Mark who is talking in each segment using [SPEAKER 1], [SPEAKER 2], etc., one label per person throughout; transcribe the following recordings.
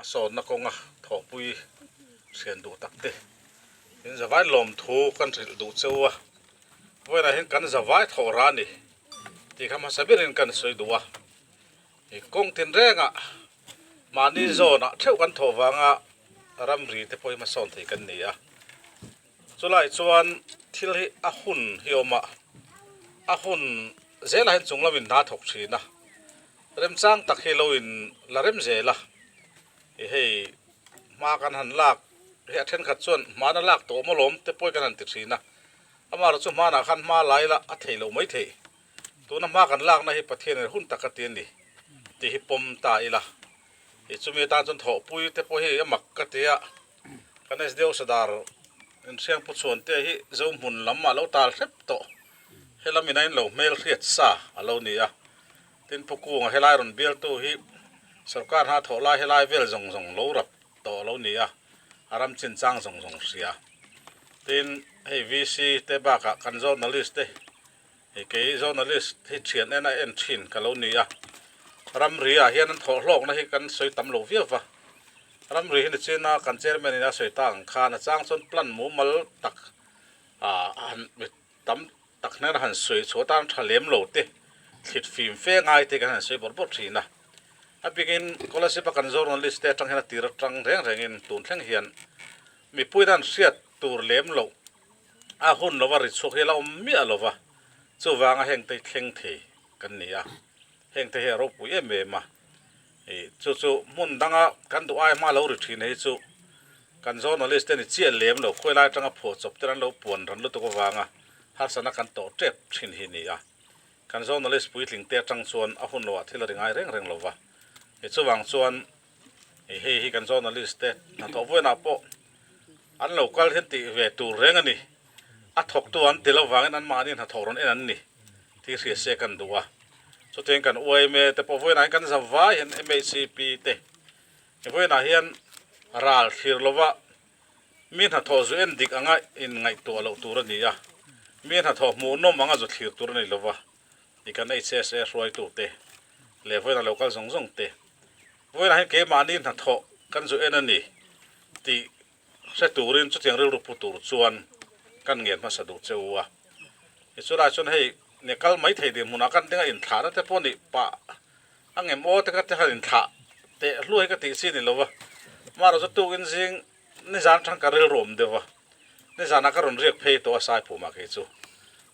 [SPEAKER 1] Hmasawnna kawnga thawhpui hrian duh tak te in zavai lawmthu kan hrilh duh cheu a, vawiinah hian kan zavai thawh rah a ni tih kha hmasa berin kan sawi duh a, ih kawng tinrengah mahni zawnah theuh kan thawh vanga ramri te pawh hi hmasawn thei kan ni a, chulai chuan thil hi a hun hi awm a, a hun zelah hian chung lamin hna thawk thin a. Remchang tak hi lo in la rem zel a, ih hei hma kan han lak hi a thenkhat chuan hmana lak tawh awm alawm te pawh hi kan han ti thin a, amaherawhchu chu hmanah khan hma lai la a theih loh mai theih, tuna hma kan lakna hi Pathian in hun tak a ti a ni tih hi pawm ta ila, ih chumi atan chuan thawhpui te pawh hi a mak ka ti a, kan SDO Sadar inhriang pu chhuan te hi Zohmun lam ah lo tal hrep tawh, helam in a in lo hmel hriat sa a lo ni a. Tin, Pu Kunga helai rawn bialtu hi sorkar hna thawh lai helai vel zawng zawng lo rap tawh a lo ni a, a ram chinchang zawng zawng hria. Tin, hei VC te bakah kan journalist te, hei kei journalist hi thian en a en thin ka lo ni a, ramri ah hian an thawh hlawkna hi kan sawi tam lo viau va. Ramri hi nichina kan chairman in a sawi ta ang khan a chang chuan plan mumal tak ah han tam tak hnena han sawi chhuah atan tha lem lo te, thlit fim fe ngai te kan han sawi bawrh bawrh thin a. A bikin Kolasib a kan journalist te atang hian a tir atang reng rengin tun thleng hian mipui tan hriat tur lem loh a hun lova ri chhuak hi a la awm miah lo va, chuvanga heng te hi thleng thei kan ni a, heng te hi a ropui em em a. Ih chu chu hmun danga kan duh ai hma lo ri thin hi chu kan journalist te ni chiah lem lo khawi lai atanga phuah chawp ten an lo puan ran lutuk avanga harsatna kan tawh tep thin hi ni a. Kan journalist puitling te atang chuan a hun loah thil a ri ngai reng reng lo va. Ih chuvang chuan ih hei hi kan journalist te hnathawh vawiinah pawh an lo kal hian tih ve tur reng a ni. A thawktu an ti lo vangin anmahni hnathawh rawn en an ni tih hria se kan duh a. Chutiang kan yma te pawh vawiinah hian kan za vai hian MHCP te vawiinah hian ral thlir lova mi hnathawh zu en dik anga inngaihtuah loh tur a ni a, mi hnathawh hmuhnawm anga zu thlir tur a ni lova tih kan HSA hruaitu te leh vawiinah lo kal zawng zawng te vawiinah hian keimahni hnathawh kan zu en a ni tih Hre turin chutiang rilru pu tur chuan kan ngen hmasa duh che u a. I chulai chuan hei ne kal mai thei dinhmunah kan ding a inthlahna te pawh nih pah a ngem aw te ka ti han inthlah teh hluai ka tih chi ni lo va. Amaherawh chu tukin zing nizan atang ka rilru awm deuh va, nizanah ka rawn riak phei tawh a Saipumah kei chu.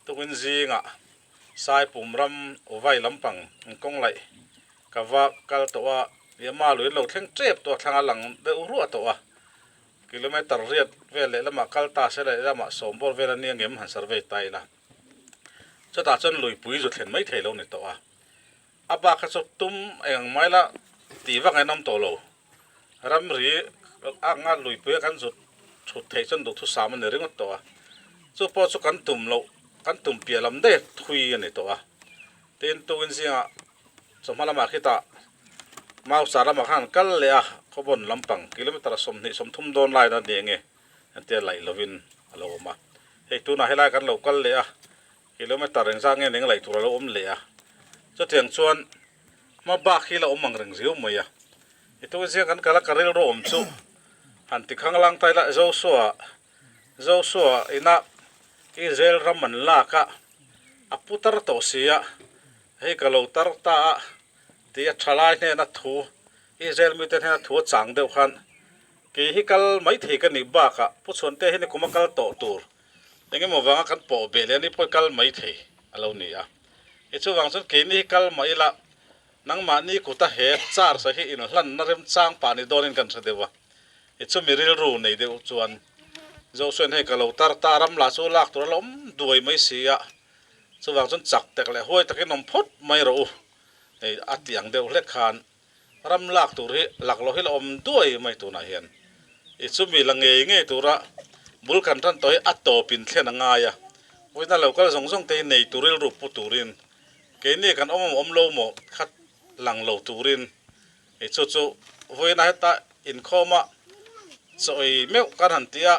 [SPEAKER 1] Tukin zingah Saipum ram Uvai lampang kawng laih ka va kal tawh a, Yama lui an lo thleng tep tawh a, thlang a lang deuh ruah tawh a, kilometer riat vel leh lamah kal ta se leh lamah sawm bawr vel a nia ngem han survey ta ila chutah chuan luipui zu thlen mai thei lo ni tawh a, a bak kha chu tum eng ang mai la tih vak ngainawm tawh lo, ramri anga luipui a kan zut thut theih chuan duhthusam a ni ringawt tawh a, chu pawh chu kan tum loh kan tum piah lam daih thui a ni tawh a, tin tukin zingah Chawhma lamah khitah Mausa lamah khan an kal leh a, Khawbawn lampang kilometer 20 30 dawn lain a ni enge entir laih lovin a lo awm a. Hei tunah helai kan lo kal leh a, kilometer engzah nge eng laih tur a lo awm leh a. Chutiang chuan hma bak hi la awm ang reng riau mai a. I tukin zing kan kal a ka rilru awm chu han ti khang lang ta ila Joshua Joshua ina Israel ram an lak a, a putar tawh si a. Hei ka lo tar ta a tih a thalai hnena thu, Israel mite hnena thu a chang deuh khan kei hi kal mai thei ka nih bakah Pu Chhuante hi nikum a kal tawh tur eng emaw vanga kan pawh beh leh a ni pawh kal mai thei a lo ni a. I chuvang chuan keini hi kal mah ila nangmahni kuta he charge hi inhlanna remchang pah ni dawnin kan hre deuh a. I chumi rilru nei deuh chuan Joshua-in hei ka lo tar ta a ram lah chu lak tur a la awm duai mai si a. Chuvang chuan chak tek leh huai takin awm phawt mai rawh u, hei a tih ang deuh hlek khan ram lak tur hi laklawh hi la awm duai mai tunah hian i chumi la ngei ngei tura bul kan tan tawh hi a tawp in thlen a ngai a, vawiina lo kal zawng zawng te hi nei tur rilru pu turin keini kan awm awm lo maw kha lang lo turin i chu chu vawiina heta inkhawma chaw ei meuh kan han ti a.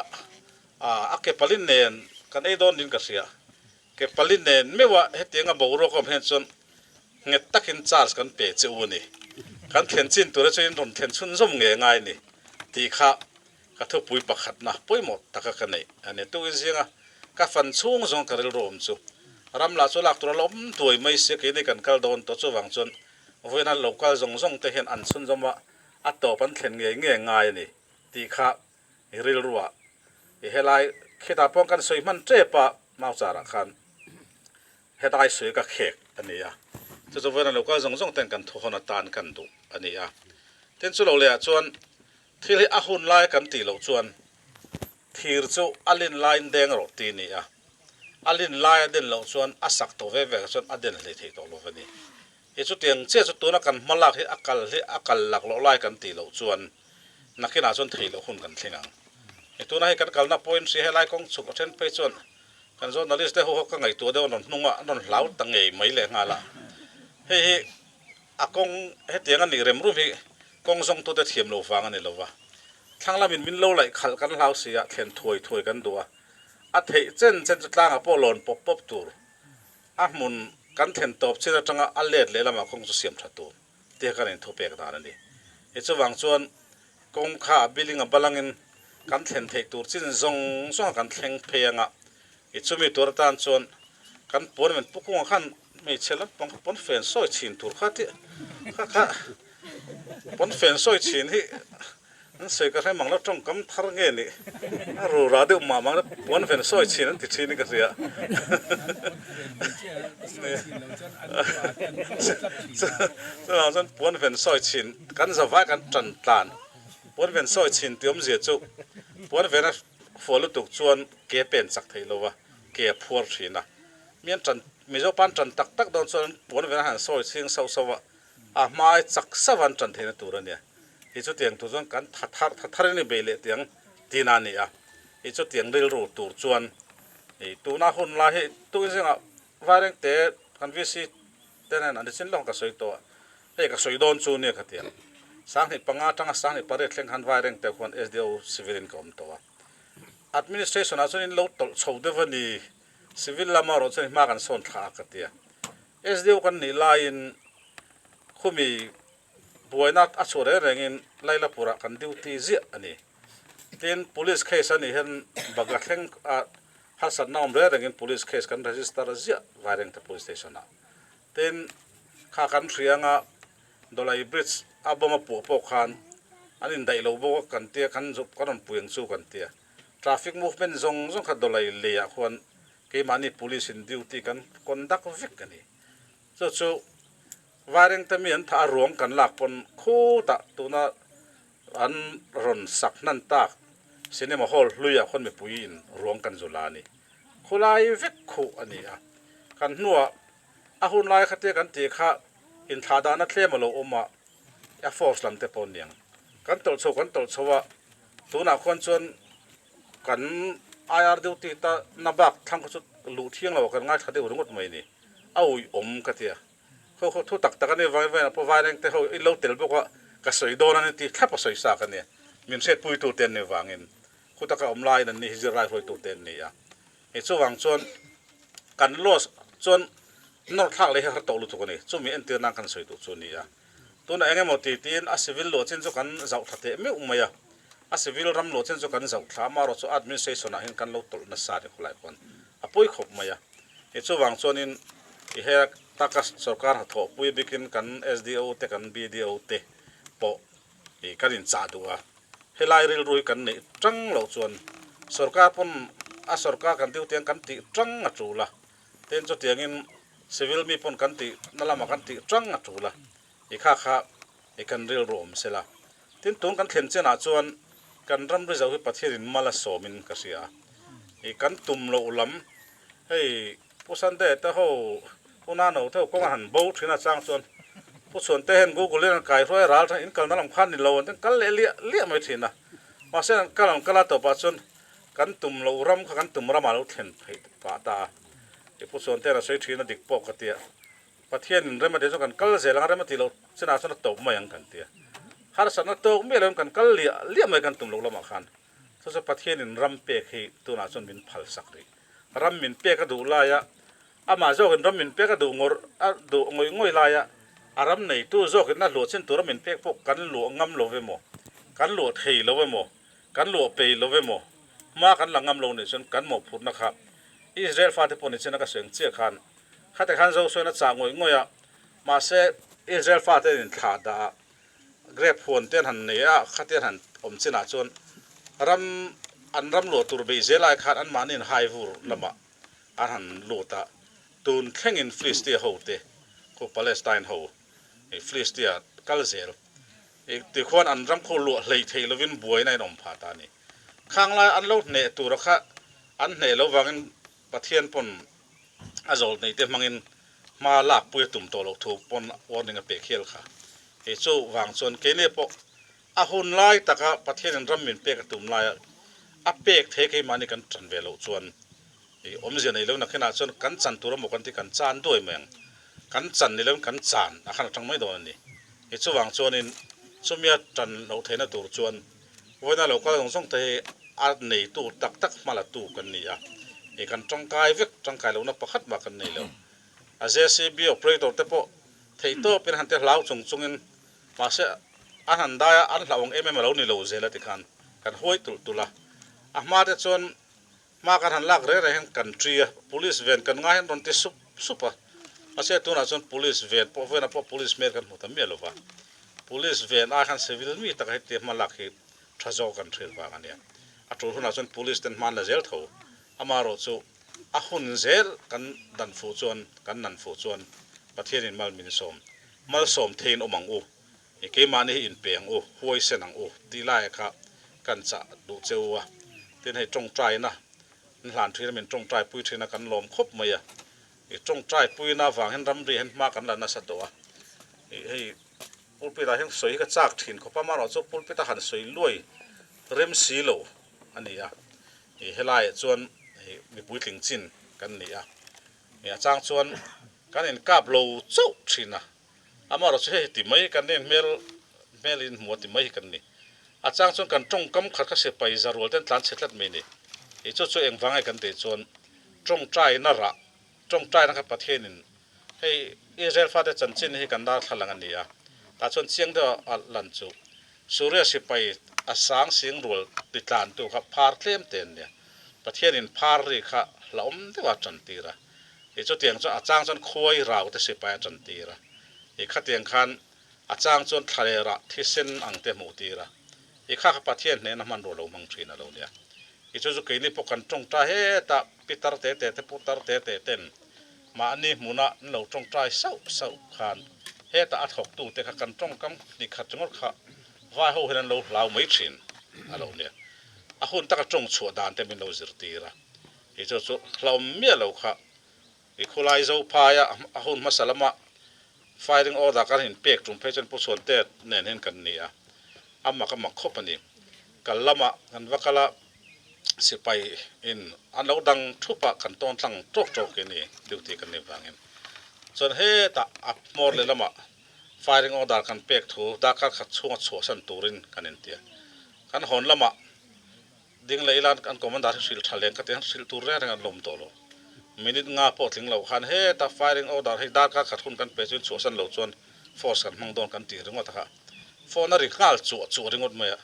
[SPEAKER 1] A ke pali nen kan ei dawn niin ka hria. Ke pali nen meuh a hetianga boruak awm hian chuan nghet takin charge kan pe che u a ni. Kan thlen chin tura chuan in rawn thlen chhunzawm ngei a ngai a ni tih kha ka thupui pakhatna pawimawh taka ka neih a ni. Tukin zinga ka fan chhung zawng ka rilru awm chu ram lah chu lak tur a la awm tuai mai sia keini kan kal dawn tawh chuvang chuan vawiina lo kal zawng zawng te hian an chhunzawm a a tawp an thlen ngei ngei ngai a ni tih kha i rilruah i helai khitah pawh kan sawi hman tep a Mauchar ah khan hetlai sawi ka khek a ni a, chu chu vawiina lo kal zawng zawng ten kan thuhawn atan kan duh a ni a. Tin chu lo leh ah chuan thil hi a hun lai kan tih loh chuan thir chu a lin laiin deng rawh ti a ni a, a lin lai a den loh chuan a sak tawh ve ve ah chuan a den hlei thei tawh lo a ni. I chutiang chiah chu tuna kan hma lak hi a kal hi a kal lak loh lai kan tih loh chuan nakinah chuan theih loh hun kan thleng ang. I tuna hei kan kalna point hria helai kawng chhuk a then phei chuan kan journalist te ho ho ka ngaihtuah deuh an rawn hnung a, an rawn hlau ta ngei mai leh nghal a. Hei hi a kawng hetiang a nih rem rum hi kawng zawngtute thiam loh vang a ni lo va. Thlang lamin min lo laih khalh kan hlau si a, thlen thuai thuai kan duh a. A theih chen chen chu tlangah pawh lawn pawp pawp tur. A hmun kan thlen tawp chin atanga a let leh lamah kawng chu siam tha tur tih kan inthu pek dan a ni. I chuvang chuan kawng kha a building a balangin kan thlen theih tur chin zawng zawng a kan thleng phei anga i chumi tur atan chuan kan puan men pukungah khan hmeichhe lampang kha pawnfen sawi chhin tur kha tih kha kha pawnfen sawi chhin hi An sawi ka hre mang lo, tawngkam thar nge nih a rura deuh mah mang puan ven sawi chhin an ti thin in ka hria. Chuvang chuan puan ven sawi chhin kan zavai kan tan tlan puan ven sawi chhin tih awmzia chu puan ven a fual lutuk chuan ke pen chak theih lo va, ke a phuar thin a. Mi an tan Mizo pa an tan tak tak dawn chuan puan ven a han sawi chhing sauh sauh a, a hmai chak sauh an tan theihna tur a nia. Hi chutiang tur chuan kan tha thar tha thar in i bei leh tiang tina a ni a, hi chutiang rilru tur chuan i tuna hun lai hi tukin zingah Vairengte kan VC te nen an nichin lawng ka sawi tawh a, hei ka sawi dawn chu nia ka ti ang. 5005 atanga 58 thleng khan Vairengte khuan SDO civil in ka awm tawh a, administration ah chuan in lo tawlh chho deuh a ni, civil lama erawh chuan i hma kan sawn thla a ka ti a. SDO kan nih laiin khumi Buaina a chhuah reng rengin Lailapurah kan duty ziah a ni. Tin, police case a nih hian Baga thleng ah harsatna awm reng rengin police case kan register ziah Vairengte police station ah. Tin, kha kan hria anga Dolai bridge a bomb a puah pawh khan an indaih lo bawk a kan tia, kan kan rawn pui ang chu kan tia. Traffic movement zawng zawng kha Dolai lei ah khuan keimahni police in duty kan conduct vek a ni. Chu chu Vairengte mi an thah a ruang kan lak pawn khutah tuna an rawn sak hnan tak cinema hall hluiah khawn mipui in ruang kan zu la a ni. Khulai vek khuh a ni a. Kan hnuah a hun lai khatia kan tih kha inthlah dahna tlem a lo awm a, a force lam te pawh niang. Kan tawlh chho kan tawlh chho a, tunah khuan chuan kan IR duty ta na bak thlang kha chu luh thiang lo ah kan ngaithla deuh ringawt mai a ni. A uiawm ka ti a. Khaw khaw thu tak tak a ni vai vai pawh Vairengte ho in lo tel bawk a, ka sawi dawn a ni tih thlap a sawi sak a ni. Min hriatpui tu te an ni vangin khu taka awm laiin an ni hi zirlai hruaitu te an ni a. Hei chuvang chuan kan loss chuan nawr thlak leh hi har tawh lutuk a ni. Chumi entir nan kan sawi duh chu a ni a. Tunah eng emaw ti tiin a civil luah chin chu kan zauh thla teh meuh mai a. A civil ram luah chin chu kan zauh thla a, amaherawh chu administration ah hian kan lo tawlh nasa a ni khawlai khuan a pawi khawp mai a. Hei chuvang chuanin i he taka sorkar hnathawh pui bikin kan SDO te kan BDO te pawh i kan inchah duh a, helai rilru hi kan neih tang loh chuan sorkar pawn a sorkar kan duty ang kan tih tang a tul a, tin chutiangin civil mi pawn kan tih na lamah kan tih tang a tul a, i kha kha i kan rilru awm sela. Tin tun kan thlen chenah chuan kan ram ri zo hi Pathianin mal a sawmin ka hria a, i kan tum loh lam hei Pu Sunday te ho Pu Nano te ho kawng an han bo thin a chang chuan Pu Chhuante hian Google in an kai hruai a ral thin in kalna lam khan ni lo an tin kal leh liah liah mai thin a, mahse an kal an kal a tawpah chuan kan tum loh ram kha kan tum ramah lo thlen theih pah ta a, i Pu Chhuante hian a sawi thin a dik pawh ka tia. Pathianin rem a tih chuan kan kal zel ang a, rem a tih loh chinah chuan a tawp mai ang kan ti a. Harsatna tawk miah loin kan kal liah liah mai kan tum loh lamah khan chu chu Pathianin ram pek hi tunah chuan min phal sak rih. Ram min pek a duh laia amah zawkin ram min pek a duh ngawrh a duh ngawih ngawih laia. A ram neitu zawkin a hluah chin tura min pek pawh kan luah ngam lo emaw, kan luah thei lo emaw, kan luah pei lo emaw, hma kan la ngam lo nih chuan kan mawhphurhna kha Israel fate pawh ni chin a ka sawi ang chiah khan khate khan Joshua-in a chah ngawih ngawih a, mahse Israel fate an inthlah dah a, grape huan te an han nei a, khate an han awm chinah chuan ram an ram luah tur beih zel ai khan anmahni in hai vur lamah an han lut a. Tun thlengin Filistia ho te khu Palestine ho ih Filistia kal zel ih tikhuan an ram khu luah hlei thei lovin buaina in awm phah ta a ni. Khang lai an lo hneh tura kha an hneh lo vangin Pathian pawn a zawl nei te hmangin hma lak pui a tum tawh loh thu pawn warning a pek hial kha. Hei chu vang chuan keini pawh a hun lai taka Pathianin ram min pek a tum laia a pek thei keimahni kan tan ve loh chuan Ih, awmzia nei lo nakhinah chuan kan chan tur emaw kan ti kan chan duai mai ang. Kan chan ni loin kan chan a khan a tang mai dawn a ni. Ih, chuvang chuanin chumia tan loh theihna tur chuan vawiina lo kal zawng zawng te hi a neitu tak tak hma la tu kan ni a. Ih, kan tangkai vek, tangkai lohna pakhat mah kan nei lo. A JCB operator te pawh theihtawpin han ti hlau chung chungin mahse an han dai a, an hlauh ang em em a lo ni lo zel a tikhan kan huai tulh tulh a. A hma te chuan Hma kan han lak reng reng hian kan ṭi a, police ven kan ngai hian rawn ti sup sup a, mahse tunah chuan police ven pawh vawiinah pawh police hmel kan hmu ta miah lo va, police ven ai khan civil mi taka heti hma lak hi ṭha zawk kan hriat vang a nia. A ṭul hunah chuan police ten hma an la zel tho, amaherawh chu a hun zel kan dan fuh chuan kan nan fuh chuan Pathianin mal min sawm, malsawm theiin awm ang u, I keimahni hi inpe ang u, huaisen ang u tih laiah kha kan chah duh che u a. Tin hei tawngtaina an hlan thin a, min tawngtai pui thin a, kan lawm khawp mai a. I tawngtai puina avang hian ramri hian hma kan la nasa tawh a. I hei pulpit ah hian sawi hi ka chak thin khawp a, amaherawh chu pulpit a han sawi luai rem si lo a ni a. I helaiah chuan i mipui tling chin kan ni a. I a chang chuan kan inkap lo chauh thin a. Amaherawh chu hei ti mai kan nen hmel hmel in hmu a ti mai hi kan ni. A chang chuan kan tawngkam khat kha sipai za rual ten tlan chhe tlat mai ni. Ih chu chu engvang nge kan tih chuan tawngtaina rah tawngtaina kha Pathianin hei Israel fate chanchin hi kan darthlalang a ni a. Tah chuan chiang deuh a lan chu Suria sipai a sang sing rual ti tlantu kha phar tlem te an nia. Pathianin phar ri kha hlauhawm deuh a tan tir a. Ih chutiang chuan a chang chuan khuai rau te sipai a tan tir a, ih khatiang khan a chang chuan thlalerah thisen ang te hmuh tir a, ih kha kha Pathian hnehna hmanrua lo hmang thin a lo nia. Ih chu chu keini pawh kan tawngtai hetah pitar te te te putar te te ten mahni hmuna an lo tawngtai sauh sauh khan hetah a thawktu te kha kan tawngkam hnih khat ringawt kha vai ho hian an lo hlau mai thin a lo nia. A hun taka tawng chhuah dan te min lo zirtir a. Hei chu chu hlauhawm miah lo kha. I khulai zo phaia a hun hmasa lama firing order kan in pek tum phei chuan Pu Chhuante nen hian kan ni a, a mak a mak khawp a ni. Kal lama kan va kal a, sipai in an lo dang thup a, kan tawn tlang tawk tawk in i duty kan nih vangin. Chuan hetah a hmawr leh lamah firing order kan pek thu darkar khat chhunga chhuahsan turin kan inti a. Kan hawn lamah Ding leh ila an commander hi hrilh tha leng ka ti an hrilh tur reng reng an lawm tawh lo. Minute nga pawh tling loh khan heta firing order hei darkar khat hun kan pe chu in chhuahsan lo chuan force kan hmang dawn kan tih ringawt a kha. Phone a ri nghal chuah chuah ringawt mai a.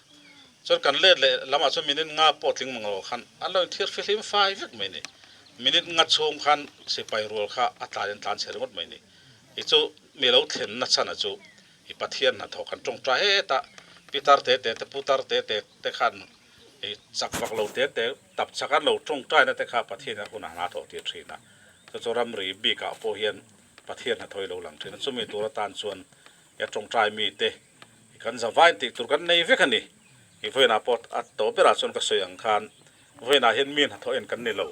[SPEAKER 1] Chuan kan let leh lamah chuan minute nga pawh tling mang lo khan an lo inthir fihlim fai vek mai ni. Minute nga chhung khan sipai rual kha a tlan in tlan chhe ringawt mai ni. I chu mi lo thlenna chhan a chu i Pathian hnathawh kan tawngtai heta pitar te te te putar te te te khan i chak vak lo te te tap chak an lo tawngtaina te kha Pathian a hunah hna thawh tir thin a, chu chu ramri bikah pawh hian Pathian hnathawh hi lo lang thin a, chumi tur atan chuan i tawngtai mite i kan zavain tih tur kan nei vek a ni. I vawiinah pawh a tawh berah chuan ka sawi ang khan vawiinah hian mi hnathawh en kan ni lo,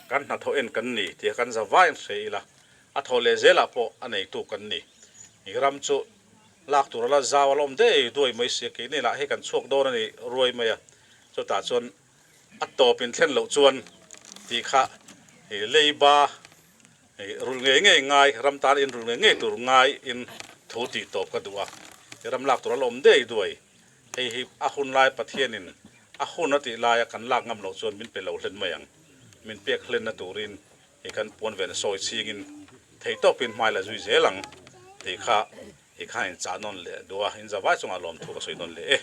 [SPEAKER 1] kan hnathawh en kan ni tih kha kan zavain hre ila, A thaw leh zelah pawh a neitu kan ni. I ram chu lak tur ala zau a lawm dei duai mai si a, keini lah hei kan chhuak dawn a ni ruai mai a, chutah chuan a tawp in thlen loh chuan tih kha i leiba i rulh ngei ngei ngai, ram tan in rulh ngei ngei tur ngai in thu tih tawp ka duh a, i ram lak tur a lawm dei duai. Hei hi a hun lai Pathianin a hun a tih laia kan lak ngam loh chuan min pe lo hlen mai ang, min pek hlenna turin Hei kan puan ven sawi chhingin theihtawpin hmai la zui zel ang. Tih kha i kha in chah nawn leh duh a, in zavai chungah lawmthu ka sawi nawn leh e.